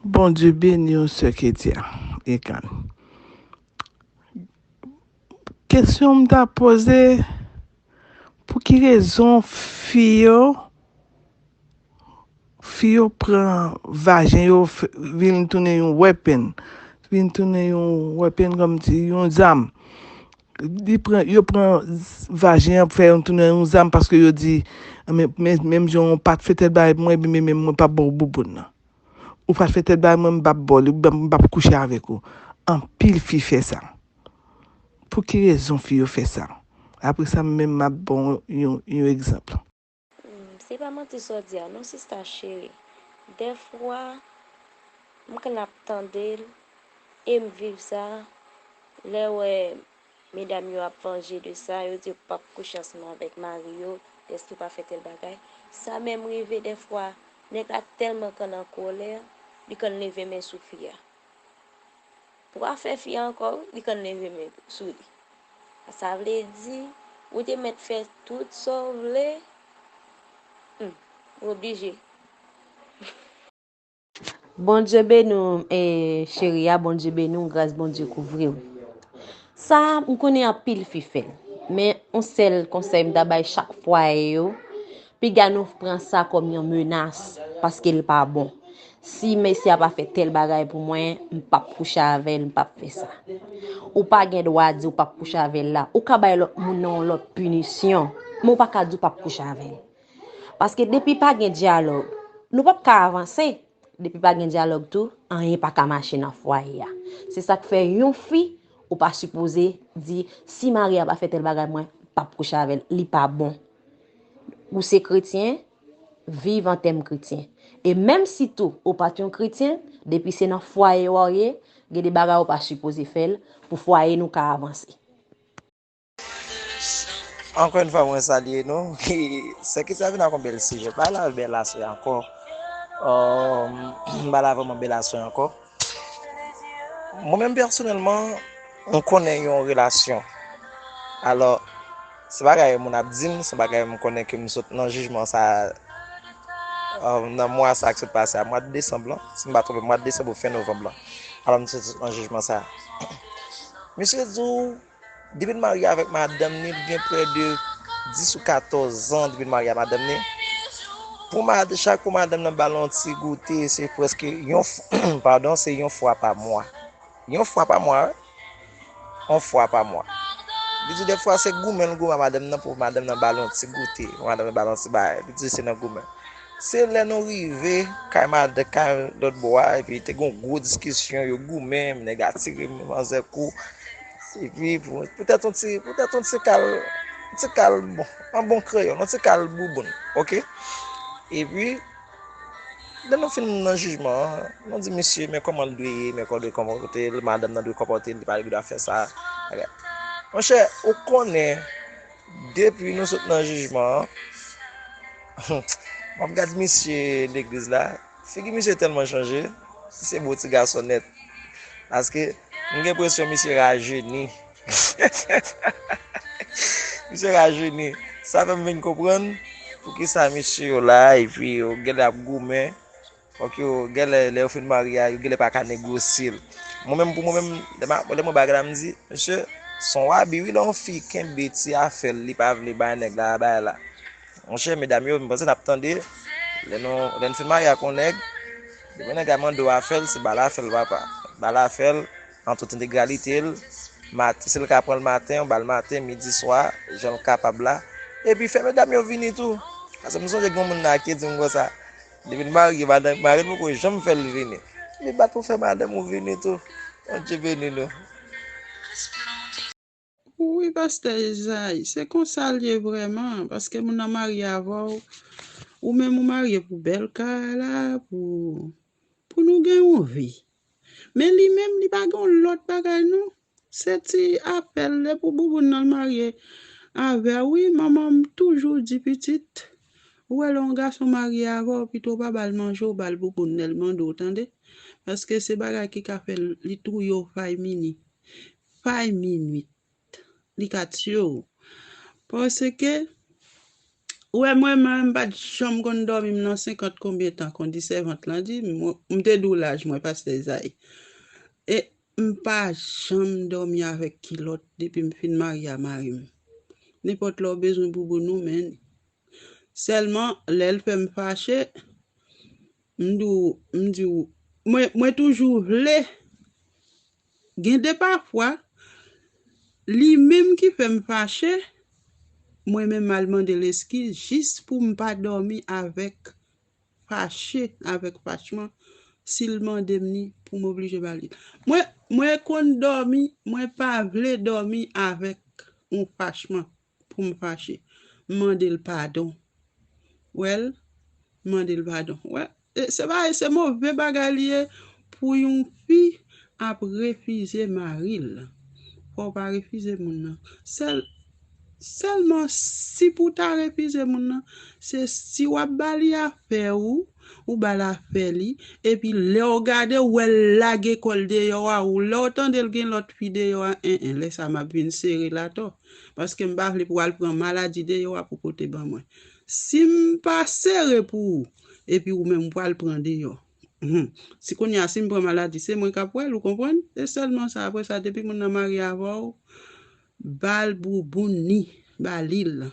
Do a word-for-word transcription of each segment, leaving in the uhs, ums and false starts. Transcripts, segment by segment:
Bondye beni w, sè Ketia Ekan. Kesyon m ta poze, pou ki rezon fi yo, fi yo pran vajen yo, vin tounen yon weapon, vin tounen yon weapon, kòmsi yon zam. Li pran, yo pran vajen an, fè yon tounen yon zam, paske yo di, menm jan w pa t fè tèl bagay pou mwen, ebyen menm mwen p ap ba w bouboun nan. Ou pa t fè tèl bagay, mwen m p ap ba w li, m p ap kouche avèk ou. Anpil fi fè sa. Pou ki rezon fi yo fè sa? Apre sa, mwen menm m ap ba w yon, yon egzanp. Se pa manti sa w di a non sista cheri. Dèfwa m konn ap tande l e m viv sa, lè w wè medam yo ap vanje de sa, yo di yo p ap kouche ansanm avèk mari yo dèske yo pa fè tèl bagay. Sa menm rive dèfwa, nèg la tèlman konn an kòlè, li konn leve men sou fi a. Pou afè fi a ankò wi, li konn leve men sou li. Sa vle di, ou te mèt fè tout sa w vle, hmm, ou oblije. Bondye beni w, eh, cheri a, Bondye beni w, gras Bondye kouvri w. Sa, m konnen anpil fi fè l. Men, yon sèl konsèy m ta bay chak fwaye yo, piga nou pran sa kòm yon menas, paske l pa bon. Si mesye a pa fè tèl bagay pou mwen, m p ap kouche avè l, m p ap fè sa. Ou pa gen dwa di w p ap kouche avè l la. Ou ka bay lòt moun nan yon lòt pinisyon, men w pa ka di w p ap kouche avè l. Paske depi pa gen dyalòg, nou p ap ka avanse. Depi pa gen dyalòg tou, anyen pa ka mache nan fwaye a. Se sa k fè yon fi, ou pa sipoze di, si mari a pa fè tèl bagay mwen p ap kouche avè l, li pa bon. Ou se kretyen, viv an tèm kretyen. E menm si tou ou pa t yon kretyen, depi se nan fwaye w a w ye, gen de bagay ou pa sipoze fè l pou fwaye nou ka avanse. Ankò yon fwa mwen salye nou. Sè Ketia vin ak yon bèl sijè. Bagay la bèl aswè ankò. M pa la vrèman bèl aswè ankò. Mwen menm pèsonèlman, m konnen yon relasyon. Alò, se bagay moun ap di m, se bagay m konnen ke m sot nan jijman sa nan mwa sa k sot pase a, mwa desanm lan, si m pa twonpe, mwa desanm ou fen novanm lan. Alò, m sot nan jijman sa. Misye di w, depi l marye avèk madanm ni, li gen prè de dis ou katòz an depi l marye ak madanm ni. Pou mad, chak pou madanm nan ba l yon ti goute, se prèske yon, padon, se yon fwa pa mwa. Yon fwa pa mwa, wi. Yon fwa pa mwa. Li di dèfwa se goumen l goumen ak madanm nan pou madanm nan ba l yon ti goute, pou madanm nan ba l yon ti bagay. Li di se nan goumen. Se lè nou rive kay madanm, kay lòt bò a, epi te gen yon gwo diskisyon, yo goumen, nèg la tire manzè kou. Epi pou, poutèt yon ti, poutèt yon ti kal, ti kal, bon, an bon kreyòl, yon ti kal bouboun, oke? Epi, lè nou fin nan jijman an, nou di misye, men kòman l dwe ye, men kòman l dwe konpòte l, madanm nan dwe konpòte l, li pa dwe fè sa. Monchè, ou konnen, depi nou sot nan jijman an, m ap gad misye legliz la, figi misye tèlman chanje, se bo ti gason nèt. Paske m gen enpresyon misye rajeni. Misye rajeni. Sa fè m vin konprann poukisa mesye yo la, epi yo genlè ap goumen. Fòk yo, genlè, lè yo fin marye a, yo genlè pa ka negosye l. Mwen menm, pou mwen menm, lè m ap, lè m wè bagay la, m di, mesye, se yon abi, wi, lè yon fi kenbe ti afè l, li pa vle bay nèg la bagay la. Monchè, medam yo, m panse n ap tande. Lè nou, lè n fin marye ak yon nèg, depi nèg la mande w afè l, se ba l afè l, papa. Ba l afè l, an tout entegralite l. Mat, si l ka pran l maten, ou ba l maten, midi, swa, jan l kapab la. Epi fè medam yo vini tou. Paske m sonje gen yon moun la ki di m konsa, depi l marye, madanm, mari l poko janm fè l vini. Li bat pou fè madanm ou vini tou. Bondye beni nou. Wi, pastè Ezayi, se konsa l ye vrèman, paske moun nan marye avè w, ou menm ou marye pou bèl kay la, pou, pou nou gen yon vi. Men li menm, li pa gen yon lòt bagay non. Se ti afè l, lè pou bouboun nan l marye avè w, wi, manman m toujou di pitit, ou wè lè yon gason marye avè w, pito w pa ba l manje, w ba l bouboun lè l mande w, tande. Paske se bagay ki ka fè l, li touye w fay mini. Fay minit. Li ka tiye w. Paske Ou wè, mwen menm, m pa t janm konn dòmi, m nan senkant konbyen tan, kon di sèvant lan di, m, m te di w laj mwen, pastè Zay. E m pa janm dòmi avèk kilòt depi m fin marye a mari m. Nenpòt lè w bezwen bouboun ou, men sèlman lè l fè m fache, m di w, m di w, mwen, mwen toujou vle. Gen de pafwa, li menm ki fè m fache, mwen menm m al mande l eskiz jis pou m pa dòmi avèk fache, avèk fachman, si l mande m ni pou m oblije ba li. Mwen, mwen konn dòmi, mwen pa vle dòmi avèk yon fachman pou m fache. M mande l padon. Wè l, mande l padon. Wè, e, se pa, se move bagay li ye pou yon fi ap refize mari l. Fò w pa refize moun nan. Sèl, sèlman si pou w ta refize moun nan, se si w ap ba li afè ou, ou ba l afè li, epi lè w gade, w wè l lage kò l deyò a, ou lè w tande l gen lòt fi deyò a, en, en, lè sa m ap vin sere l atò. Paske m pa vle pou w al pran maladi deyò a pou pote ban mwen. Si m pa sere pou ou, epi ou menm ou pral pran deyò. Hum. Si kounye a, si m pran maladi, se mwen k ap wè l, ou konprann? E sèlman sa, apre sa, depi moun nan marye avè w, ba l bouboun ni, ba li l.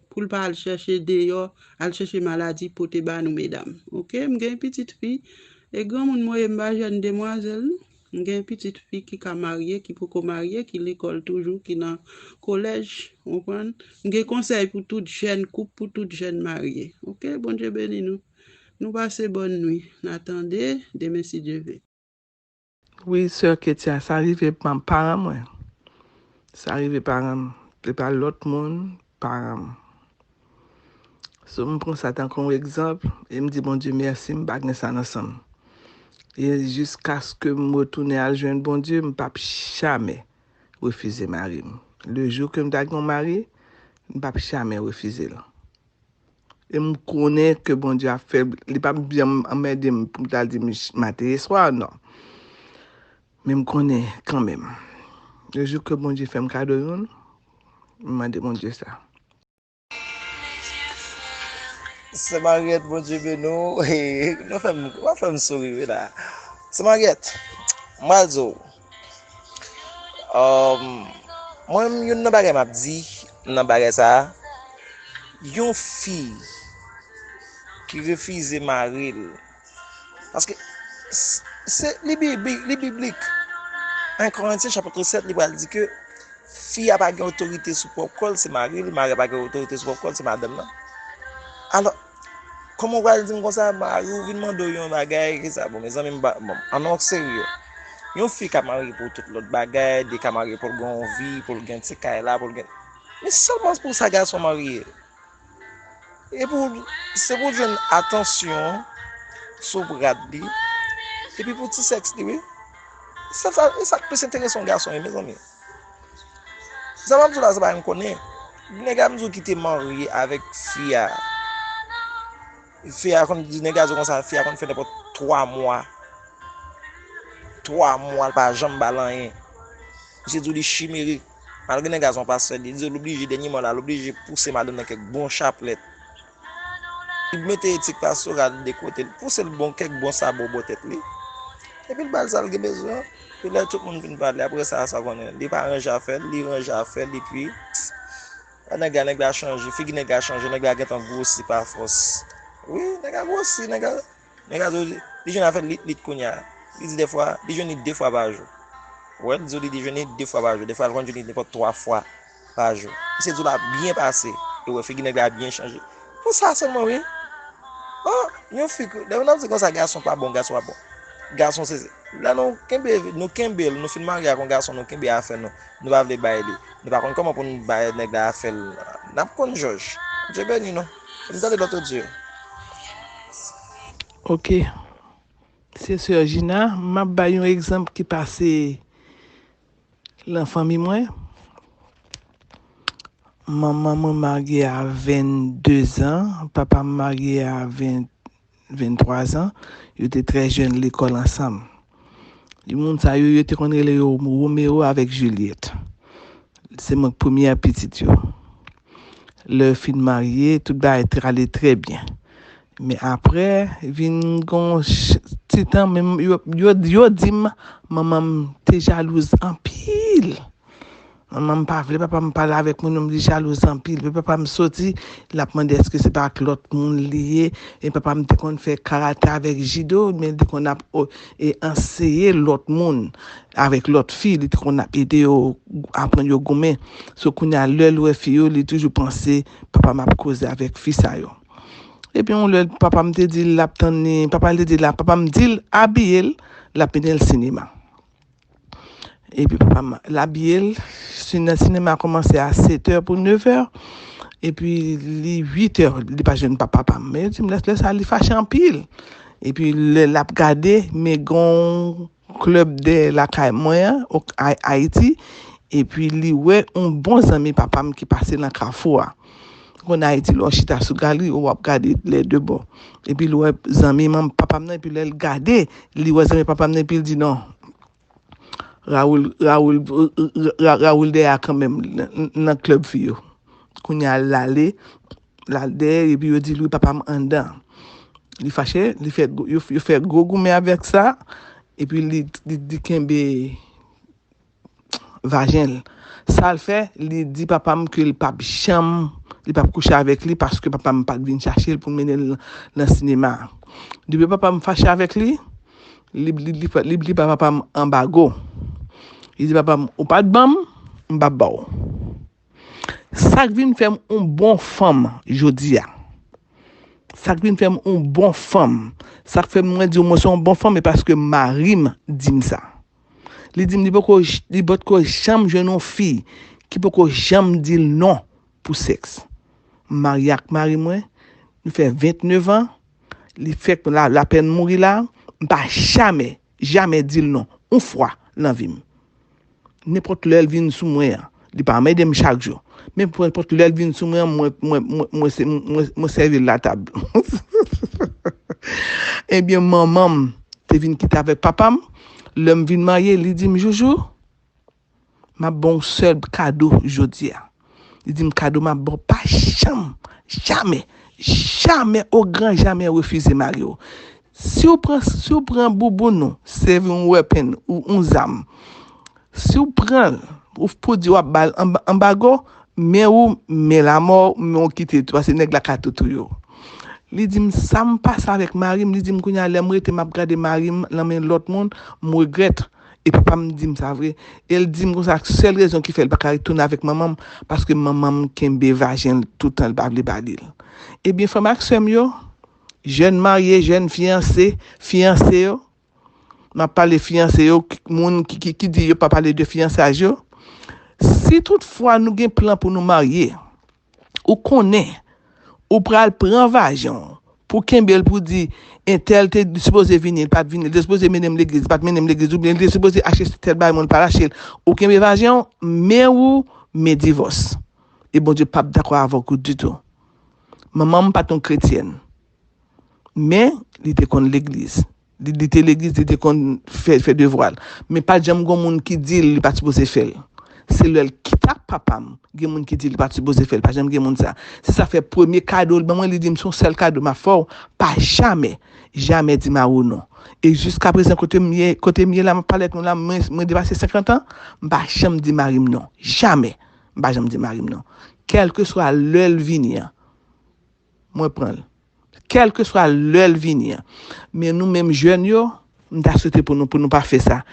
Pou l pa al chèche deyò, al chèche maladi pote ba nou, medam. Oke, m gen pitit fi, e granmoun mwen ye, m pa jèn demwazèl, non. M gen pitit fi ki ka marye, ki poko marye, ki lekòl toujou, ki nan kolèj, ou konprann? M gen konsèy pou tout jèn koup, pou tout jèn marye. Oke, Bondye beni nou. Nou pase bòn nwi. N a tande demen si Dye ve. Wi, sè Ketia, sa rive pa-, paran mwen. Sa rive paran m. Se pa lòt moun, paran m. So, m pran sa tankou yon egzanp, e m di Bondye mèsi, m pa gen sa nan san m. E jiskaske m retounen al jwenn Bondye, m p ap jamè refize mari m. Le jou ke m ta gen yon mari, m p ap jamè refize l. E m konnen ke Bondye ap fè, li p ap janm anmède m pou l ta di m ch-, maten e swa, non. Men m konnen kanmenm. Le jou ke Bondye fè m kado youn, m mande Bondye sa. Sè Mariette, Bondye beni w. Nou fè m, w ap fè m souri, wi, la. Sè Mariette, m pral di w, um, mwen, youn nan bagay m ap di, nan bagay sa a, yon fi ki refize mari l, paske s-, se, li biblik, li biblik. En Korentyen chapit sèt, li pral di ke fi a pa gen otorite sou pwòp kò l, se mari l, mari a pa gen otorite sou pwòp kò l, se madanm nan. Alò, kòman w pral di m konsa, mari w vin mande w yon bagay, ki sa? Bon, mezanmi, m pa, bon, ann nou serye. Yon fi ka marye pou tout lòt bagay, li ka marye pou l gen yon vi, pou l gen ti kay la, pou l gen, men sèlman pou sa gason marye. E pou, se pou l jwenn atansyon sou rad li, epi pou ti sèks li, wi. Se sa, e sa k plis enterese yon gason, wi, mezanmi. Sa m ap di w la, se pa m konnen. Nèg la, m di w, ki te marye avèk fi a. Fi a konn di, nèg la di w konsa, fi a konn fè nenpòt twa mwa. Twa mwa, l pa janm ba l anyen. Misye di w li chimerik. Malgre nèg la se yon pastè, li di w l oblije, dènye mwa la, l oblije pouse madanm nan kèk bon chaplèt. Li mete etik pastoral de kote, l pouse l bon kèk bon sabo bò tèt li. Epi l ba l sa l gen bezwen an. Epi lè tout moun fin pale, apre sa, sa konnen, li pa ranje afè l, li ranje afè l, epi, a, nèg la, nèg la chanje, figi nèg la chanje, nèg la gentan gwosi pa fòs. Wi, nèg la gwosi, nèg la, nèg la di w, li jwenn avè l lit lit kounye a. Li di dèfwa, li jwenn li de fwa pa jou. Wè, li di w li, li jwenn li de fwa pa jou. Dèfwa, l konn jwenn li nenpòt twa fwa pa jou. Misye di w l ap byen pase. E wè, figi nèg la byen chanje. Pou sa sèlman, wi. Oh, yon fi, lè nou ap di konsa, gason pa bon, gason pa bon. Gason se, lè nou kenbe, nou kenbe l, nou fin marye ak yon gason, nou kenbe afè nou. Nou pa vle bay li. Nou pa konn kòman pou nou bay nèg la afè l. N ap konn jòj. Dye beni nou. Nou tande lòt odyo. Ok. Se sè Gina, m ap bay yon egzanp ki pase lan fanmi mwen. Manman mwen marye a vennde zan, papa m marye a ven, venntwa zan. Yo te trè jèn lekòl ansanm. Moun sa yo, yo te konn rele yo Romeo avèk Juliette. Se mwen k premyè pitit yo. Lè yo fin marye, tout bagay te ale trè byen. Men apre, vin gon ti tan, men yo, yo, yo di m, manman m te jalouz anpil. Manman m pa vle papa m pale avèk moun, li jalouz anpil. Lè papa m soti, l ap mande èske se pa ak lòt moun li ye. E papa m te konn fè karate avèk jido, men li te konn ap e anseye lòt moun avèk lòt fi, li te konn ap ede yo, aprann yo goumen. So kounye a, lè l wè fi yo, li toujou panse papa m ap koze avèk fi sa yo. Epi yon lè, papa m te di l l ap tann li, papa l te di l, papa m di l abiye l, l ap mennen l sinema. Epi papa m, l abiye l, si nan sinema kòmanse a sèt è pou nèf è, epi li uit è, li pa jwenn papa m. Men yo di m lè, lè sa, li fache anpil. Epi lè l ap gade, men gon klèb dèyè lakay mwen an, Ayiti, epi li wè yon bon zanmi papa m ki pase nan kafou a. Konn Ayiti, lè w chita sou galri, w ap gade lè de bò. Epi l wè zanmi manm papa m nan, epi lè l gade, li wè zanmi papa m nan, epi l di non. Raoul, Raoul, Ra- Raoul dèyè a kanmenm nan, nan klèb fi yo. Kounye a l ale, l al dèyè, epi yo di l wi papa m anndan. Li fache, li fè, yo, yo fè gwo goumen avèk sa, epi li, li, li kenbe vajen l. Sa l fè, li di papa m ke l p ap janm, li p ap kouche avèk li paske papa m pa t vin chache l pou l mennen l nan sinema. Depi papa m fache avèk li, li, li, li, li, li ba papa m anbago. Li di papa m, ou pa t ban m, m p ap ba w. Sa k vin fè m yon bon fanm jodi a. Sa k vin fè m yon bon fanm. Sa k fè mwen di w mwen se yon bon fanm, e paske mari m di m sa. Li di m li poko, li potko janm jwenn yon fi ki poko janm di l non pou sèks. M marye ak mari mwen, nou fè vennèf an, li fèk la, l apèn mouri la, m pa jamè, jamè di l non, yon fwa nan vi m. Nenpòt lè l vin sou mwen an, li pa anmède m chak jou. Men nenpòt lè l vin sou mwen an, mwen, mwen, mwen, mwen, se- mwen, mwen sèvi l latab. Ebyen, manman m te vin kite avèk papa m. Lè m vin marye, li di m, Joujou, m ap ba w yon sèl kado jodi a. Li di m, kado m ap ba w, pa janm, jamè, jamè, o gran jamè refize mari w. Si w pran, si w pran bouboun ou, sèvi yon wèpenn ou yon zam, si w pran l ou pou di w ap ba l anba- anbago, men ou, men lamò, men w kite tou, paske nèg la ka tou touye w. Li di m, sa m pase avèk mari m, li di m, kounye a, lè m rete, m ap gade mari m nan men lòt moun, m regrèt. E papa m di m sa vre. E l di m konsa, sèl rezon ki fè l pa ka retounen avèk manman m, paske manman m kenbe vajen l toutan, l pa vle ba li l. Ebyen, frè m ak sè m yo, jèn marye, jèn fiyanse, fiyanse yo, m ap pale fiyanse yo, moun ki, ki, ki di yo pa pale de fiyansaj yo. Si toutfwa nou gen plan pou nou marye, ou konnen, ou pral pran vajan w pou kenbe l pou di, entèl te sipoze vini, li pa t vini, li te sipoze mennen m legliz, li pa t mennen m legliz, oubyen li te sipoze achte tèl bagay, mwen, li pa t achte l. Ou kenbe vajan w, men ou, men divòs. E Bondye p ap dakò avèk ou ditou. Manman m pa t yon kretyèn. Men, li te konn legliz. Li, li te legliz, li te konn fè, fè devwa l. Men pa t janm gon moun ki di l li pa t sipoze fè l. Se lè l kite ak papa m, gen moun ki di li pa t sipoze fè l. Pa janm gen moun sa. Se sa fè premye kado l ban mwen, li di m se yon sèl kado m ap fè w. Pa jamè, jamè di mari w non. E jiskaprezan kote m ye, kote m ye la, m ap pale ak nou la, mwen, mwen depase senkant an, m pa janm di mari m non. Jamè. M pa janm di mari m non. Kèlkeswa lè l vini an, mwen pran l. Kèlkeswa lè l vini an. Men nou menm jèn yo, m ta swete pou nou, pou nou pa fè sa.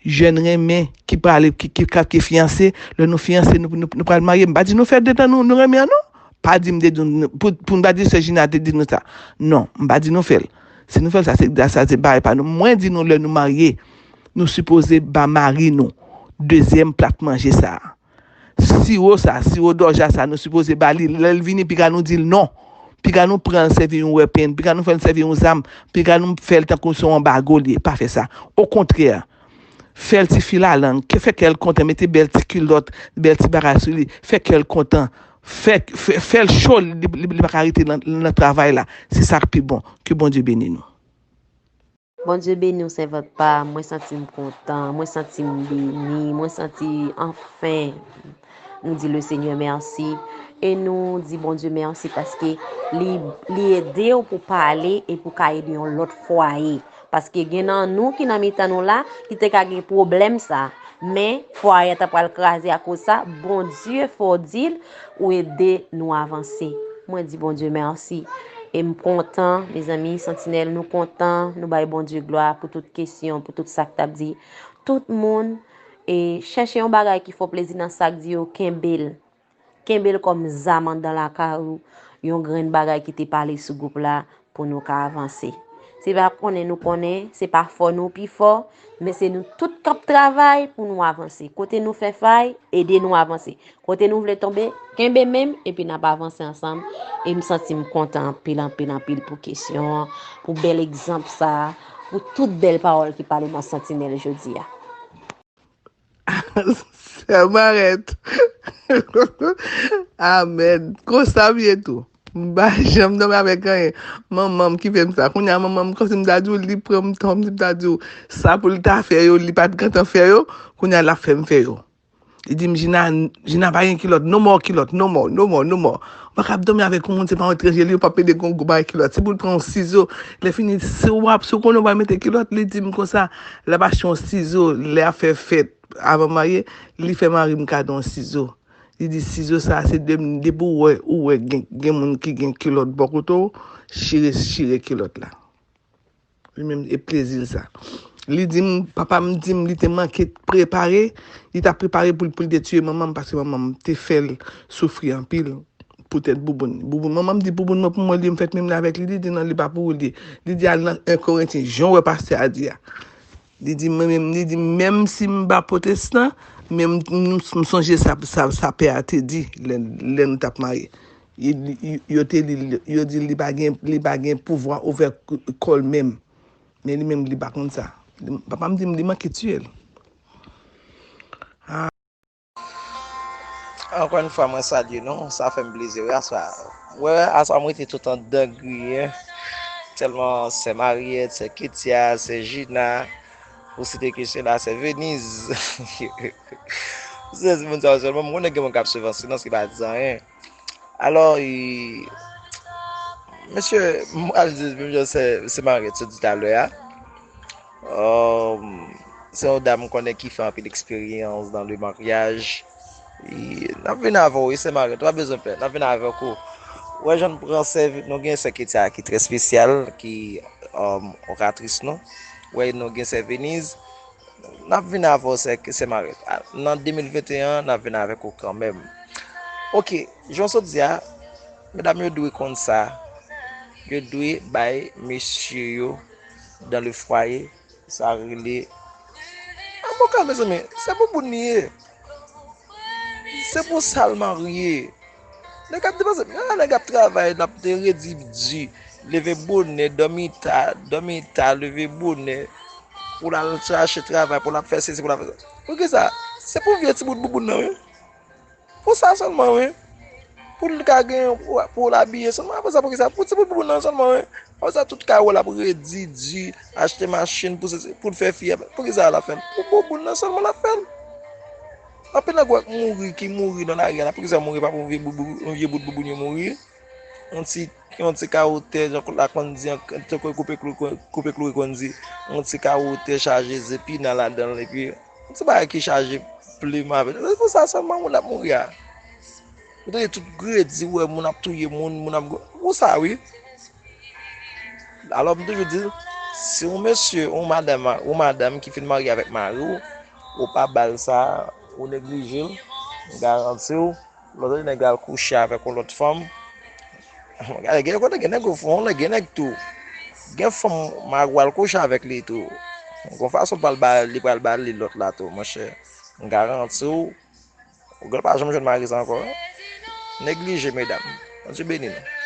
Jèn renmen ki prale, ki, ki, ki, ki fiyanse, lè nou fiyanse, nou, nou, nou pral marye. M pa di nou fè detan nou, nou renmen an non. Pa di m te di nou, pou, pou n pa di sè Jina te di nou sa. Non, m pa di nou fè l. Si nou fè l, sa se, sa se bagay pa nou. Mwen di nou lè nou marye, nou sipoze ba mari nou dezyèm plat manje sa a. Siwo sa, siwo dòja sa, nou sipoze ba li. Lè l vini, piga nou di l non. Piga nou pran l sèvi yon wèpenn, piga nou fè l sèvi yon zam, piga nou fè l tankou se yon anbago li ye. Pa fè sa. Okontrè, fè l ti filalang, ke fè kè l kontan, mete bèl ti kilòt, bèl ti bagay sou li, fè kè l kontan, fè, fè, fè l cho, li, li, li pa ka rete nan, nan travay la. Se sa k pi bon. Ke Bondye beni nou. Bondye beni w sèvant pa m, mwen santi m kontan, mwen santi m beni, mwen santi anfen nou di le Senyè mèsi. E nou di Bondye mèsi paske li, li ede w pou pale e pou ka ede yon lòt fwaye. Paske gen nan nou ki nan mitan nou la, ki te ka gen pwoblèm sa. Men, fwaye a ta pral kraze akoz sa, Bondye fè w di l, ou ede nou avanse. Mwen di Bondye mèsi. E m kontan, mezanmi, Santinèl, nou kontan, nou bay Bondye glwa pou tout kesyon, pou tout sa k t ap di. Tout moun, e chèche yon bagay ki fè w plezi nan sa k di yo, kenbe l. Kenbe l kòm zam anndan lakay ou, yon grenn bagay ki te pale sou gwoup la pou nou ka avanse. Se pa konnen nou konnen, se pa fò nou pi fò, men se nou tout k ap travay pou nou avanse. Kote nou fè fay, ede nou avanse. Kote nou vle tonbe, kenbe men m, epi n ap avanse ansanm. E m santi m kontan anpil, anpil, anpil pou kesyon an, pou bèl egzanp sa a, pou tout bèl pawòl ki pale nan Santinèl jodi a. Sè Marèt. Amèn. Konsa m ye tou. M pa janm dòmi avèk anyen. Manman m ki fè m sa. Kounye a manman m, kòmsi m ta di w, li pran m tan, m ta di w, sa pou l ta fè yo, li pa t gentan fè yo. Kounye a l ap fè m fè yo. Li di m, Jina, Jina pa gen kilòt, no more kilòt, no more, no more, no more. Ou pa kab dòmi avèk yon moun, se pa yon etranje li, ou pa pede gen yon gwo bagay kilòt. Se pou l pran yon sizo, lè fini, si w ap, si w konnen w pa mete kilòt, li di m konsa, l ap achte yon sizo, lè ap fè fèt, avan marye, li fè mari m kado yon sizo. Li di sizo sa, se de, depi w wè, ou wè gen, gen moun ki gen kilòt bò kote w, chire, chire kilòt la. Li menm e plezi l sa. Li di m, papa m di m li te manke prepare, li t ap prepare pou l pou l te tiye manman m paske manman m te fè l soufri anpil poutèt bouboun. Bouboun, manman m di bouboun mwen pou mwen li m fèt menm avèk li, li di non li pa pou ou li. Li di al nan en Korentyen, jan w wè pastè a di a. Li di mwen menm, li di menm si m pa pwotestan, men m, m, m sonje sa, sa, sa pè a te di lè, lè nou t ap marye. Yo te li, yo di li pa gen, li pa gen pouvwa ouvè kò l menm. Men li menm li pa konn sa. Papa m di m li manke tiye l. Ankò yon fwa mwen salye nou, sa fè m plezi wi aswè a. Wè aswè a mwen rete tout anndan griyen. Tèlman sè Mariette, sè Ketia, sè Gina, pou site kesyon la, sè Venise. Se moun sa yo sèlman, mwen konnen gen moun k ap swiv an silans ki pa di anyen. Alò, e, mesye, m pral di menm jan sè, sè Mariette sot di talè a. Se yon dam m konnen ki fè anpil eksperyans dans le mariage. E, n ap vin avè w, wi, sè Mariette, ou pa bezwen pè, n ap vin avèk ou. Ou wè jan n pran sèvi, nou gen sè Ketia ki trè espesyal, ki um, oratris nou. Ou wè nou gen sè Venise. N ap vin avè w sè, sè Mariette. Nan de mil venteyen an, n ap vin avèk ou kanmenm. Ok, jan w sot di a, medam yo dwe konn sa. Yo dwe bay mesye yo dans le foyer, sa rele. An bon ka, mezanmi, se pou bouboun li ye. Se pou sa l marye. Nèg ap depanse, men la nèg ap travay, l ap te redi di, leve bonè, dòmi ta, dòmi ta, leve bonè, pou l al chache travay, pou l ap fè sesi, pou l ap fè sa. Poukisa? Se pou vye ti bout bouboun nan, wi. Pou sa sèlman, wi. Pou l ka gen, pou, pou l abiye sèlman. Apre sa, poukisa? Pou ti bout bouboun nan sèlman, wi. Apre sa, tout kay ou l ap redi di, achte machin pou sesi, pou l fè fi a. Poukisa l ap fè l? Pou bouboun nan sèlman l ap fè l. Anpil nèg ou wè k mouri, ki mouri nan lari a la, poukisa yo mouri? Pa pou yon vye bout, yon vye bout bouboun yo mouri. Yon ti, yon ti kawo tè, jan Claude la konn di, tankou koupe klou, koupe klou konn di, yon ti kawo tè chaje zepina ladan l, epi yon ti bagay ki chaje plim avè l. Se pou sa sèlman moun ap mouri a. Ou tande tout gredi, ou wè moun ap touye moun, moun ap, pou sa wi. Alò, m toujou di, si yon mesye, yon madanm, yon madanm ki fin marye avèk mari w, ou pa ba l sa, ou neglije l, m garanti w, lòt jou nèg la al kouche avèk yon lòt fanm. Gade, gen kote gen nèg ou fè yon lè, gen nèg tou. Gen fanm mari w al kouche avèk li tou. Gon fason pral ba, li pral ba li lòt la tou, monchè. M garanti w, ou gen pa janm jwenn mari sa ankò. Neglije, medam. Bondye beni nou.